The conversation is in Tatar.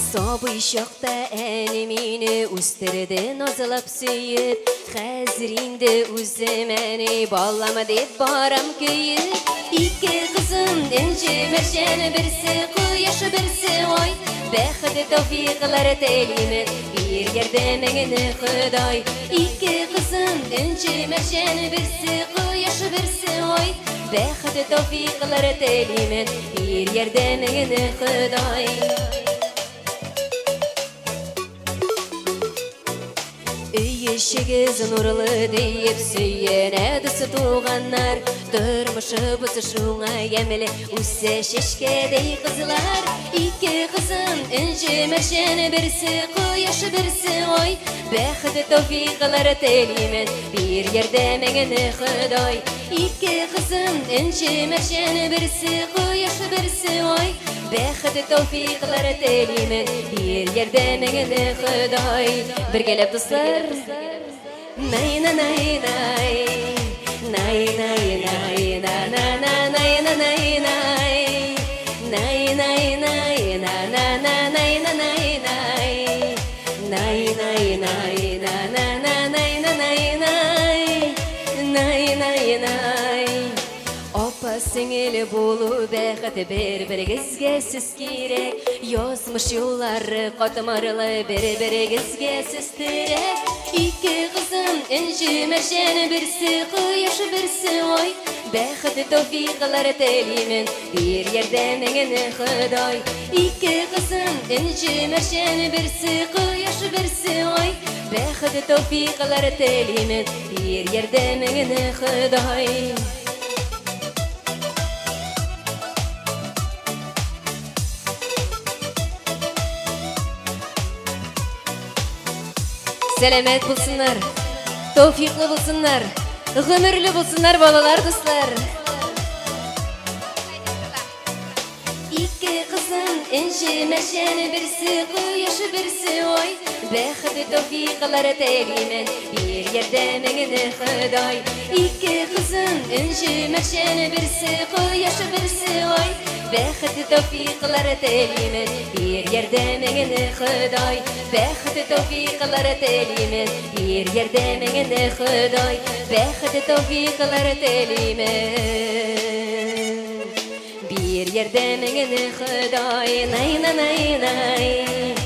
Сабый чакта әни мине үстерде назлап сөеп. Хәзер инде үзем әни балам дип барам көеп. Ике кызым энҗе мәрҗән, берсе кояш, берсе ай. Бәхет тәүфыйклар телимен, бир ярдәмеңне, Ходай. Ике кызым энҗе мәрҗән, берсе кояш, берсе ай. Бәхет тәүфыйклар телимен, бир ярдәмеңне, Ходай. Өй эчегез нурлы диеп сөенә дус туганнар. Тормышыбыз шуңа ямьле, үсә чәчкәдәй кызлар. Ике кызым энҗе мәрҗән, берсе кояш, берсе ай. Бәхет тәүфыйклар телимен, бир ярдәмеңне, Ходай. Ике кызым энҗе мәрҗән, берсе кояш, берсе ай. Бәхет тәүфыйклар телимен, бир ярдәмеңне, Ходай. Бергәләп, дуслар. Най на най най. Най най най на на на най на най най. Най най най на на на най на най най. Най най най на на на най на най най. Най най най. Апа сеңел булу бәхет, бер-берегезгә сез кирәк. Язмыш юллары катмарлы, бер-берегезгә сез терәк. Ике кызым энҗе мәрҗән, берсе кояш, берсе ай. Бәхет тәүфыйклар телимен, бир ярдәмеңне, Ходай. Ике кызым энҗе мәрҗән, берсе кояш, берсе ай. Бәхет тәүфыйклар телимен, бир ярдәмеңне, Ходай. Сәламәт булсыннар, тәүфыйклы булсыннар, гомерле булсыннар балалар, дуслар. Ике кызым энҗе мәрҗән, берсе кояш, берсе ай. Бәхет тәүфыйклар телимен, бир ярдәмеңне, Ходай. Ике кызым энҗе мәрҗән, берсе кояш, берсе ай. Бәхет тәүфыйклар телимен, бир ярдәмеңне, Ходай. Бәхет тәүфыйклар телимен, бир ярдәмеңне, Ходай. Бәхет тәүфыйклар телимен, бир ярдәмеңне, Ходай. Най на най най.